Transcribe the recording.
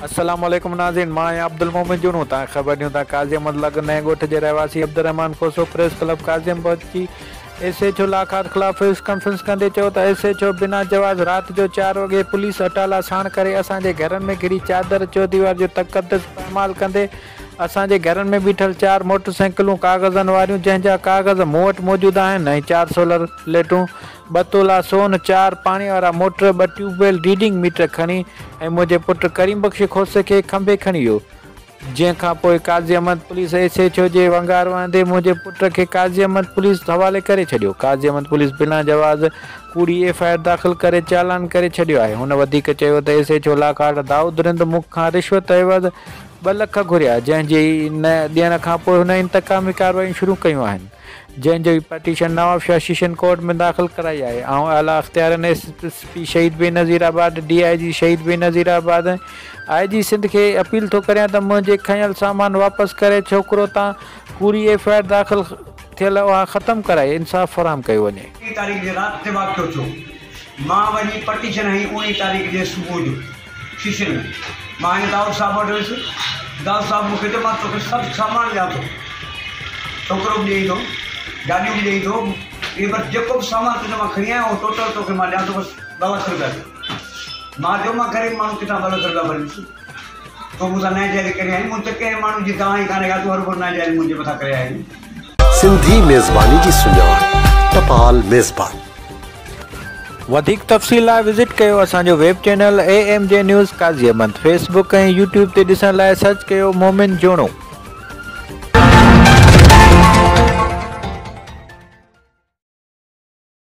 السلام عليڪم ناظرين مان آهيان عبدالمومن جوڻو توهان کي خبر ڏيون ٿا قاضي احمد لڳ نئين ڳوٺ جي رهواسي عبدالرحمان کوسو پريس ڪلب قاضي احمد پهچي ايس ايڇ او لاکاٽ خلاف پريس ڪانفرنس ڪندي چيو ته ايس ايڇ او بنا جواز رات جو چار وڳي پوليس اٽالا ساڻ ڪري اسان جي گهرن ۾ گهڙي چادر چوديواري جو تقدس پائمال ڪندي اسان جي گهرن ۾ بيٺل چار موٽر سائيڪلون ڪاغذن واريون جنهن جا ڪاغذ مون وٽ موجود آهن ۽ چار سولر ليٽون ٻه تولا سون، چار پاڻي وارا موٽر، ٻه ٽيوب ويل ريڊنگ ميٽر کڻي ۽ منهنجي پٽ ڪريم بخش کوسي کي کنڀي کڻي ويو. جنهن کان پوء Qazi Ahmed police S H O جي ونگار وهندي منهنجي پٽ کي قاضي احمد پوليس حوالي ڪري ڇڏيو. قاضي احمد پوليس بنا جواز ڪوڙي ايف I R داخل ڪري چالان ڪري ڇڏيو آهي. هن وڌيڪ چيو ته ايس ايڇ او لاکاٽ دائود رند مون کان رشوت عيوض ٻه لک گهريا جنهن جي نه ڏيڻ کان پوء هن انتقامي ڪارروايون شروع ڪيون آهن. جنهن جي پٽيشن نوابشاهه سيشن ڪورٽ ۾ داخل ڪرائي آهي. آئون اعليٰ اختيارين S S P Shaheed Benazirabad, D I G Shaheed Benazirabad ۽ I جي سنڌ کي اپيل ٿو ڪريان ته منهنجي کنيل سامان واپس ڪري ڇوڪرو تان ڪوڙي ايف I R داخل ٿيل اها ختم ڪرائي انصاف فراهم ڪيو وڃي. 20 تاريخ جي رات تي واقعو ٿيو. مان وڃي پٽيشن هنئي 19 تاريخ جي صبح جو سيشن ۾. مان هن دائود صاحب وٽ ويس. دائود صاحب مون کي چيو مان توکي سڀ سامان ڏيان ٿو. ڇوڪرو به ڏيئي ٿو، گاڏيون به ڏيئي ٿو، اهي بس جيڪو به سامان تنهنجو مان کڻي آيو آهيان اهو ٽوٽل توکي مان ڏيان ٿو بس ٻه لک روپيا ڏي. مان چيو مان غريب ماڻهو ڪٿان ٻه لک روپيا ڀريندس. تو مون سان ناانصافي ڪري آهين. مون ته ڪنهن ماڻهو جي دانهن ئي ڪانه ڪئي تون هروڀرو ناانصافي منهنجي مٿان ڪري آيو آهين. سنڌي ميزباني جي سڃاڻ ٽپال ميزبان. وڌيڪ تفصيل لاء وزٽ ڪيو اسان جو web channel A M J news Qazi Ahmed Facebook ۽ YouTube تي ڏسڻ لاء سرچ ڪيو مومن جوڻو.